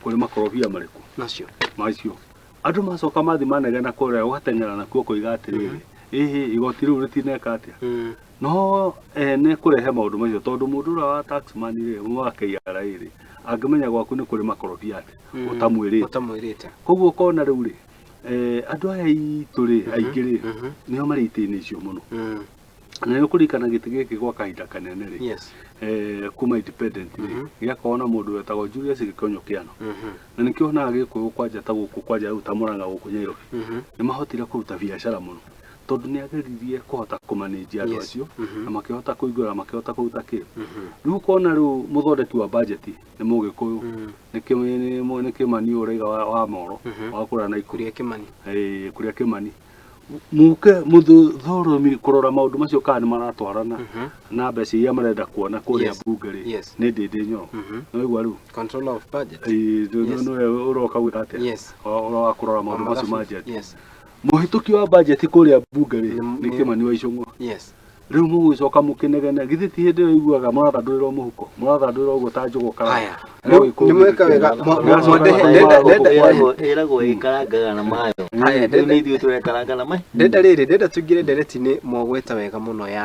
Kũrĩ makorobia marĩkũ? Macio. Macio andũ macoka mathi manegena kũrĩa, ũgateng'era nakuo kũiga atĩrĩrĩ, ĩhĩ, igoti rĩu rĩtineka atĩa. No ene kũrehe maũndũ macio, tondũ mũndũ ũrĩa wa taxman rĩ, wa KRA rĩ, angĩmenya gwaku nĩ kũrĩ makorobia atĩa ũtamwĩrĩte. Ũtamwĩrĩte. Koguo ũkona rĩu rĩ, andũ aya itũ rĩ, aingĩ rĩ, nĩo marĩ itĩ-inĩ icio mũno. Na nĩ ũkũririkana gĩtĩ gĩkĩ gwa kahinda kanene rĩ, kuma independent rĩ, gĩakorwo na mũndũ wetagwo Julius Gĩkonyo Kĩano. Na nĩkĩo onaga Gĩkũyũ kwanja ta gũkũ, kwanja rĩu ta Mũrang'a gũkũ Nyairobi, nĩ mahotire kũruta biacara mũno, tondũ nĩ ageririe kũhota kũmanĩnjia andũ acio, na makĩhota kũingĩra, makĩhota kũruta kĩ. Rĩu ũkona rĩu mũthondeki wa budget nĩ Mũgĩkũyũ, nĩ Kĩmani ũraiga wa Moro, wa kũrĩa Naikuru. Kũrĩa Kĩmani. Kũrĩa Kĩmani muke mũthũrũmi kũrora maũndũ macio kana nĩ maratwarana na mbeca iria marenda kuona kũrĩa bunge rĩ, nĩ Ndĩndĩ Nyoro. No igua rĩu? Controller of budget. Nĩwe ũroka gwĩka atĩa? Ũroka kũrora maũndũ macio ma budget. Mũhĩtũki wa budget kũrĩa bunge rĩ, nĩ Kĩmani wa Icũng'wa. Rĩu mũgũgĩcoka mũkĩnegene, githĩ ti hĩndĩ ĩyo iguaga mũrathandũrĩrwo mũhuko, mũrathandũrĩrwo ũguo ta njũgũ karanga? Haya, rĩu nĩ mweka wega. Ĩragwo ĩkarangaga na mayo. Haya. Rĩu nĩ ithuĩ tũrekaranga na mayo. Ndenda rĩrĩ, ndenda tũingĩre ndereti-inĩ. Mwagweta wega mũno ya.